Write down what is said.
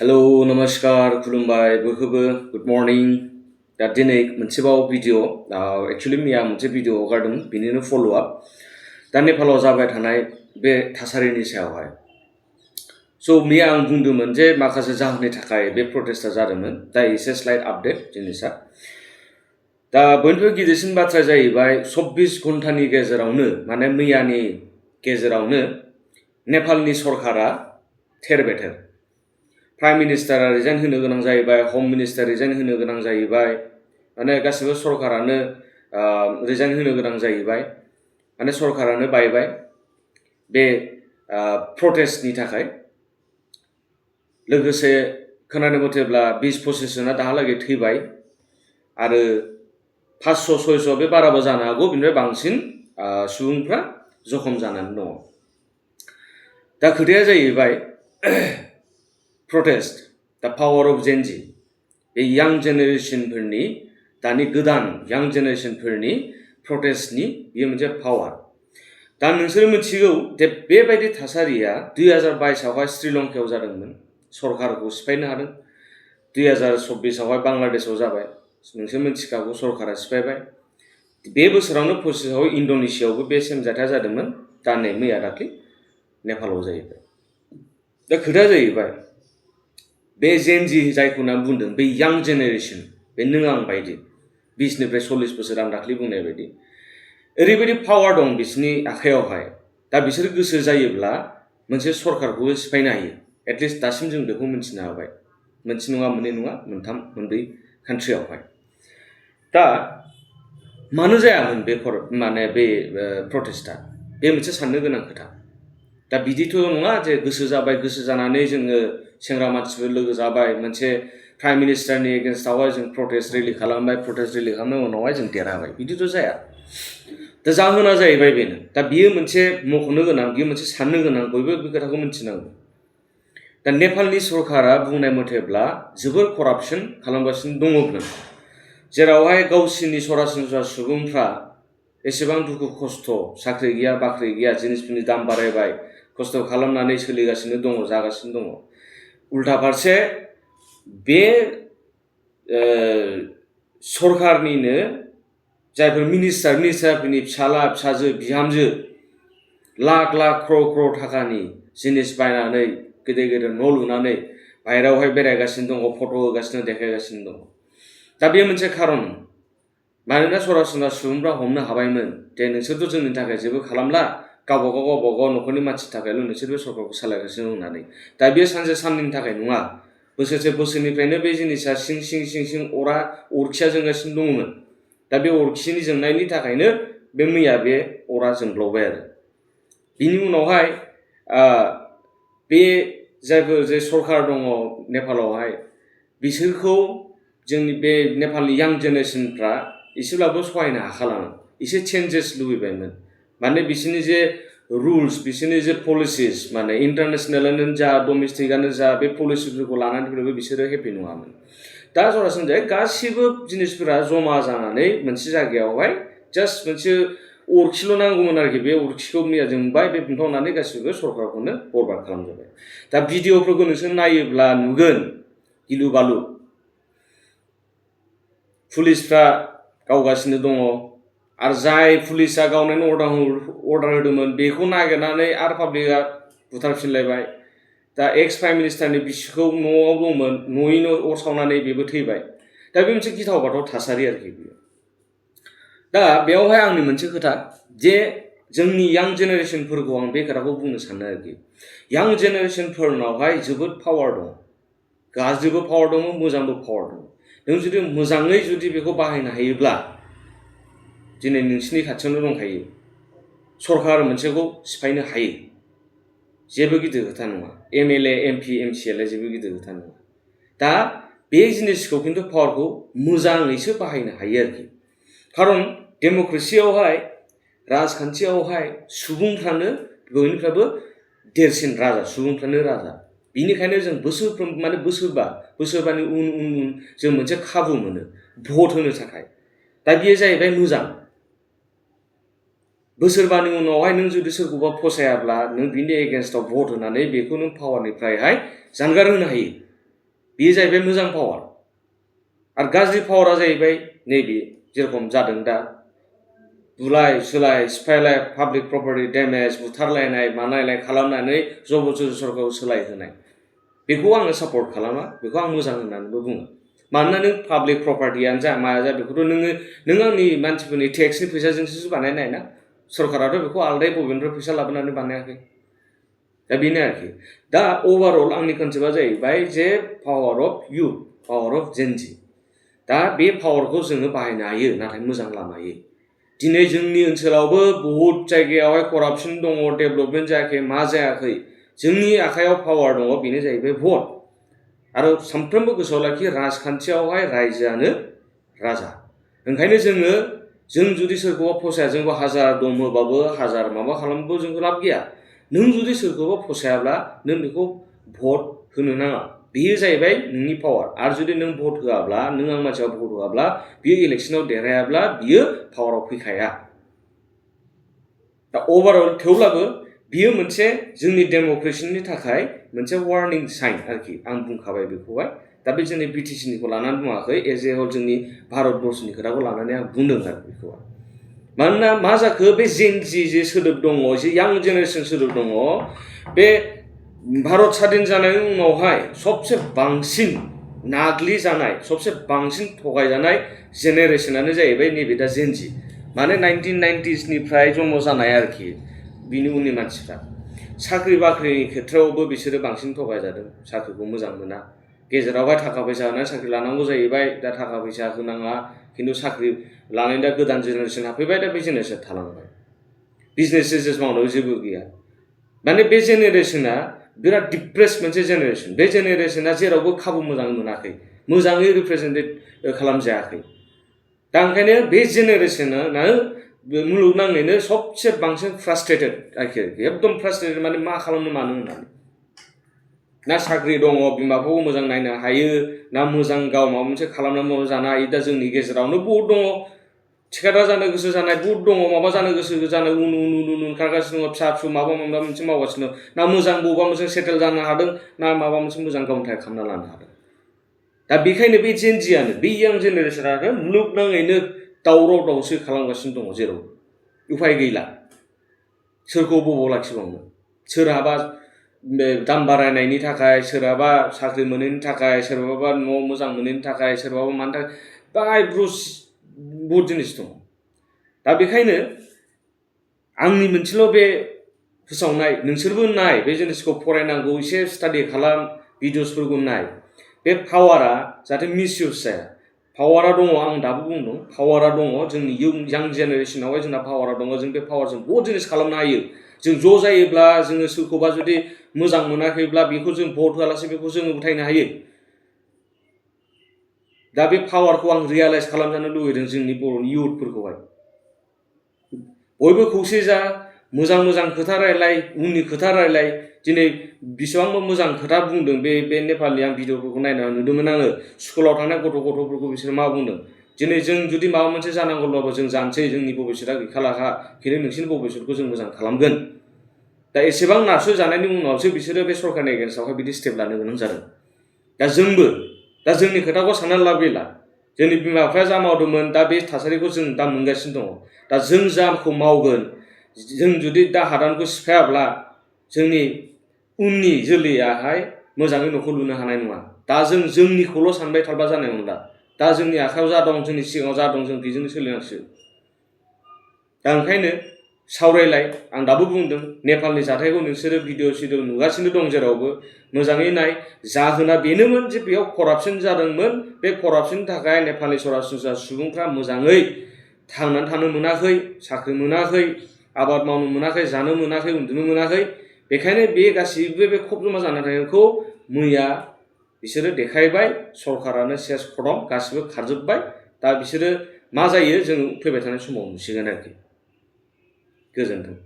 hello नमस्कार खुलुमबाय बयखौबो गुड मर्निं दा दिनै मोनसेबाव भिडिअ एक्चुअलि मैया मोनसे भिडिअ हगारदोंमोन बिनिनो फल' आप दा नेपालाव जाबाय थानाय बे थासारिनि सायावहाय स' मैया आं बुंदोंमोन जे माखासे जाहोननि थाखाय बे प्रटेस्टआ जादोंमोन दा एसे स्लाइड आपडेट जिनिसा दा बयनिफ्राय गिदिरसिन बाथ्राया जाहैबाय 24 घन्टानि गेजेरावनो माने मैयानि गेजेरावनो नेपालनि सरकारा थेर बेथेर प्राइम मिनिस्टारा रिजाइन होनो गोनां जाहैबाय हम मिनिस्टार रिजाइन होनो गोनां जाहैबाय माने गासिबो सरकारानो रिजाइन होनो गोनां जाहैबाय माने सरकारानो बायबाय बे प्रटेस्टनि थाखाय लोगोसे खोनानो मथेब्ला 20-25 जना दाहालागै थैबाय आरो 500-600 बे बाराबो जानो हागौ बिनिफ्राय बांसिन सुबुंफ्रा जखम जानानै दङ दा खोथाया जाहैबाय protest the power of Gen Z बे young generation फोरनि दानि गोदान young generation फोरनि protestनि बेयो मोनसे power दा नोंसोर मिथिगौ जे बेबायदि थासारिया 2022 आवहाय श्रीलंकायाव जादोंमोन सरकारखौ सिफायनो हादों 2024 आवहाय बांलादेशआव जाबाय नोंसोर मिथिखागौ सरकारा सिफायबाय बे बोसोरावनो 25 आव इन्डोनेसियायावबो बे सेम जाथाया जादोंमोन दा नै मैया दाख्लि नेपालाव जाहैबाय दा खोथाया जाहैबाय बे जेन जि जायखौ नाम बुंदों बे यां जेनेरेशन बे नों आं बायदि 20 निफ्राय 40 बोसोर आं दाख्लि बुंनाय बायदि ओरैबायदि पावार दं बिसोरनि आखायावहाय दा बिसोर गोसो जायोब्ला मोनसे सरकारखौ सिफायनो हायो एटलिस्ट दासिम जों बेखौ मिथिनो हाबाय मोनसे नङा मोननै नङा मोनथाम मोनब्रै कान्ट्रियावहाय दा मानो जायामोन बे माने बे प्रटेस्टआ बे मोनसे साननो गोनां खोथा दा बिदिथ' नङा जे गोसो जाबाय गोसो जानानै जोङो सेंग्रा मानसिफोर लोगो जाबाय मोनसे प्राइम मिनिस्टारनि एगेन्स्टआवहाय जों प्रटेस्ट रेलि खालामबाय प्रटेस्ट रेलि खालामनायनि उनावहाय जों देरहाबाय बिदिथ' जाया दा जाहोना जाहैबाय बेनो दा बियो मोनसे मख'नो गोनां बियो मोनसे साननो गोनां बयबो बे खोथाखौ मिथिनांगौ दा नेपालनि सरकारा बुंनाय मथेब्ला जोबोर करापसन खालामगासिनो दङब्ला जेरावहाय गावसिनि सरासनस्रा सुबुंफ्रा एसेबां दुखु खस्थ' साख्रि गैया बाख्रि गैया जिनिसफोरनि दाम बारायबाय खस्थ' खालामनानै सोलिगासिनो दङ जागासिनो दङ उल्था फारसे बे सरकारनिनो जायफोर मिनिस्टारफोरनि फिसाला फिसाजो बिहामजो लाख लाख क्रर थाखानि जिनिस बायनानै गेदेर गेदेर न' लुनानै बाहेरायावहाय बेरायगासिनो दङ फट' होगासिनो देखायगासिनो दङ दा बे मोनसे खारन मानोना सरासनस्रा सुबुंफ्रा हमनो हाबायमोन जे नोंसोरथ' जोंनि थाखाय जेबो खालामला गावबागाव न'खरनि मानसिनि थाखायल' नोंसोर बे सरकारखौ सालायगासिनो होननानै दा बे सानसे साननैनि थाखाय नङा बोसोरनिफ्रायनो बे जिनिसा सिं अरखिया जोंगासिनो दङमोन दा बे अरखिनि जोंनायनि थाखायनो बे मैया बे अरा जोंब्लावबाय आरो बिनि उनावहाय बे जायफोर जे सरकार दङ नेपालावहाय बिसोरखौ जोंनि बे नेपालनि यां जेनेरेशनफ्रा एसेब्लाबो सहायनो हाखालामोन एसे चेन्जेस लुबैबायमोन माने बिसोरनि जे रुल्स बिसोरनि जे पलिसिस माने इन्टारनेसनेलानो जा डमेस्टिकआनो जा बे पलिसिफोरखौ लानानैबो बिसोरो हेपि नङामोन दा सरासनस्रायै गासिबो जिनिसफोरा जमा जानानै मोनसे जायगायावहाय जास्ट मोनसे अरखिल' नांगौमोन आरोखि बे अरखिखौ मैया जोंबाय बे बुंथावनानै गासिबो सरकारखौनो बरबाद खालामजोब्बाय दा भिडिअफोरखौ नोंसोर नायोब्ला नुगोन गिलु बालु पुलिसफ्रा गावगासिनो दङ आरो जाय पुलिसा गावनायनि अर्डार होदोंमोन बेखौ नागिरनानै आरो पाब्लिकआ बुथारफिनलायबाय दा एक्स प्राइम मिनिस्टारनि बिसिखौ न'आव दंमोन न'यैनो अर सावनानै बेबो थैबाय दा बे मोनसे गिथाव बाथाव थासारि आरोखि बेयो दा बेयावहाय आंनि मोनसे खोथा जे जोंनि यां जेनेरेशनफोरखौ आं बे खोथाखौ बुंनो सानो आरोखि यां जेनेरेशनफोरनावहाय जोबोद पावार दङ गाज्रिबो पावार दङ मोजांबो पावार दङ नों जुदि मोजाङै जुदि बेखौ बाहायनो हायोब्ला दिनै नोंसिनि खाथियावनो दंखायो सरकार मोनसेखौ सिफायनो हायो जेबो गिदिर खोथा नङा एमएलए एमपि एमसिएलए जेबो गिदिर खोथा नङा दा बे जिनिसखौ खिन्थु पावारखौ मोजाङैसो बाहायनो हायो आरोखि खारन डेम'क्रेसियावहाय राजखान्थियावहाय सुबुंफ्रानो बयनिफ्रायबो देरसिन राजा सुबुंफ्रानो राजा बिनिखायनो जों बोसोरबानि उन जों मोनसे खाबु मोनो भट होनो थाखाय दा बेयो जाहैबाय मोजां बोसोरबानि उनावहाय नों जुदि सोरखौबा फसायाब्ला नों बिनि एगेन्स्टआव भट होनानै बेखौ नों पावारनिफ्रायहाय जानगार होनो हायो बेयो जाहैबाय मोजां पावार आरो गाज्रि पावारा जाहैबाय नैबे जेरखम जादों दा बुलाय सुलाय सिफायलाय पाब्लिक प्रपार्टि डेमेज बुथारलायनाय मानायलाय खालामनानै जबरदस्तिखौ सोलायहोनाय बेखौ आङो सापर्ट खालामा बेखौ आं मोजां होननानैबो बुङो मानोना नों पाब्लिक प्रपार्टियानो जा माया जा बेखौथ' नों आंनि मानसिफोरनि टेक्सनि फैसाजोंसो बानायनाय ना सरकाराथ' बेखौ आलदायै बबेनिफ्राय फैसा लाबोनानै बानायाखै दा बेनो आरोखि दा अभारअल आंनि कनसेप्टआ जाहैबाय जे power of youth power of Gen Z दा बे पावारखौ जोङो बाहायनो हायो नाथाय मोजां लामायै दिनै जोंनि ओनसोलावबो बहुद जायगायावहाय करापसन दङ डेभेलपमेन्ट जायाखै मा जायाखै जोंनि आखायाव पावार दङ बेनो जाहैबाय भट आरो सानफ्रोमबो गोसोआव लाखि राजखान्थियावहाय रायजोआनो राजा ओंखायनो जों जुदि सोरखौबा फसाया जोंबो हाजार दम होबाबो हाजार माबा खालामबाबो जोंखौ लाब गैया नों जुदि सोरखौबा फसायाब्ला नों बेखौ भट होनो नाङा बेयो जाहैबाय नोंनि पावार आरो जुदि नों भट होआब्ला नों आं मानसिया भट होआब्ला बियो इलेक्सनाव देरहायाब्ला बियो पावाराव फैखाया दा अभारअल थेवब्लाबो बियो मोनसे जोंनि डेम'क्रेसिनि थाखाय मोनसे वार्निं साइन आरोखि आं बुंखाबाय बेखौहाय दा बे जोंनि बिटिसिनिखौ लानानै बुङाखै एज ए हल जोंनि भारतबर्सनि खोथाखौ लानानै आं बुंदों आरो बेखौहाय मानोना मा जाखो बे जेनजि जे सोदोब दङ जे यां जेनेरेसन सोदोब दङ बे भारत स्वाधीन जानायनि उनावहाय सबसे बांसिन नाग्लिजानाय सबसे बांसिन थगायजानाय जेनेरेसनानो जाहैबाय नैबे दा जेनजि माने 1990sनिफ्राय जन्म जानाय आरोखि बिनि उननि मानसिफ्रा साख्रि बाख्रिनि खेथ्रआवबो बिसोरो बांसिन थगायजादों साख्रिखौ मोजां मोना गेजेरावहाय थाखा फैसा होनानै साख्रि लानांगौ जाहैबाय दा थाखा फैसा होनाङा खिन्थु साख्रि लानाय दा गोदान जेनेरेसन हाबफैबाय दा बे जेनेरेसन थालांबाय बिजनेस मावनायाव जेबो गैया माने बे जेनेरेसना बिराद डिप्रेस मोनसे जेनेरेसन बे जेनेरेसना जेरावबो खाबु मोजां मोनाखै मोजाङै रिप्रेजेन्टेट खालामजायाखै दा ओंखायनो बे जेनेरेसना मुलुगनाङैनो सबसे बांसिन फ्रास्ट्रेटेड आरोखि एकदम फ्रास्ट्रेटेड माने मा खालामनो मानो होननानै ना साख्रि दङ बिमा बिफाखौ मोजां नायनो हायो ना मोजां गाव माबा मोनसे खालामनानै मावना जानो हायो दा जोंनि गेजेरावनो बहुद दङ थिखादार जानो गोसो जानाय बहुद दङ माबा जानो गोसो जानाय उन ओंखारगासिनो दङ फिसा फिसौ माबा मोनसे मावगासिनो दं ना मोजां बबेबा मोनसे सेटेल जानो हादों ना माबा मोनसे मोजां गावनि थाखाय खालामना लानो हादों दा बेखायनो बे जेनजियानो बे यां जेनेरेसनानो मुलुगनाङैनो दावराव दावसि खालामगासिनो दङ जेराव उफाय गैला सोरखौ बबाव लाखिबावनो सोरहाबा दाम बारायनायनि थाखाय सोरहाबा साख्रि मोनैनि थाखाय सोरबाबा न' मोजां मोनैनि थाखाय सोरबाबा मानि थाखाय बाय ब्रुस बहुद जिनिस दङ दा बेखायनो आंनि मोनसेल' बे फोसावनाय नोंसोरबो नाय बे जिनिसखौ फरायनांगौ एसे स्टाडि खालाम भिडिअसफोरखौ नाय बे पावारा जाहाथे मिसइउज जाया पावारा दङ आं दाबो बुंदों पावारा दङ जोंनि यां जेनेरेसनावहाय जोंना पावारा दङ जों बे पावारजों बहुद जिनिस खालामनो हायो जों ज' जायोब्ला जोङो सोरखौबा जुदि मोजां मोनाखैब्ला बेखौ जों भट होआलासे बेखौ जोङो उथायनो हायो दा बे पावारखौ आं रियलाइज खालामजानो लुबैदों जोंनि बर'नि इउथफोरखौहाय बयबो खौसे जा मोजां खोथा रायलाय उननि खोथा रायलाय दिनै बिसिबांबा मोजां खोथा बुंदों बे नेपालनि आं भिडिअफोरखौ नायना नुदोंमोन आङो स्कुलाव थांनाय गथ'फोरखौ बिसोर मा बुंदों दिनै जों जुदि माबा मोनसे जानांगौब्लाबो जों जानोसै जोंनि भबिसतआ गैखालाखा खिन्थु नोंसिनि भबिसतखौ जों मोजां खालामगोन दा एसेबां नारसोजानायनि उनावसो बिसोरो बे सरकारनि एगेन्स्टआवहाय बिदि स्टेप लानो गोनां जादों दा जोंबो दा जोंनि खोथाखौ साननानै लाब गैला जोंनि बिमा बिफाया जा मावदोंमोन दा बे थासारिखौ जों दा मोनगासिनो दङ दा जों जाखौ मावगोन जों जुदि दा हादानखौ सिफायाब्ला जोंनि उननि जोलैयाहाय मोजाङै न'खौ लुनो हानाय नङा दा जोंनिखौल' सानबाय थाबा जानाय नंला दा जोंनि आखायाव जा दं जोंनि सिगाङाव जा दं जों बेजोंनो सोलिनांसिगोन दा ओंखायनो सावरायलाय आं दाबो बुंदों नेपालनि जाथायखौ नोंसोरो भिडिअ नुगासिनो दं जेरावबो मोजाङै नाय जाहोना बेनोमोन जे बेयाव करापसन जादोंमोन बे करापसननि थाखाय नेपालनि सरासनस्रा सुबुंफ्रा मोजाङै थांनानै थानो मोनाखै साख्रि मोनाखै आबाद मावनो मोनाखै जानो मोनाखै उन्दुनो मोनाखै बेखायनो बे गासैबो बे खब जमा जाना थानायखौ मैया बिसोरो देखायबाय सरकारानो सेस खदम गासिबो खारजोब्बाय दा बिसोरो मा जायो जों फैबाय थानाय समाव नुसिगोन आरोखि गोजोन्थों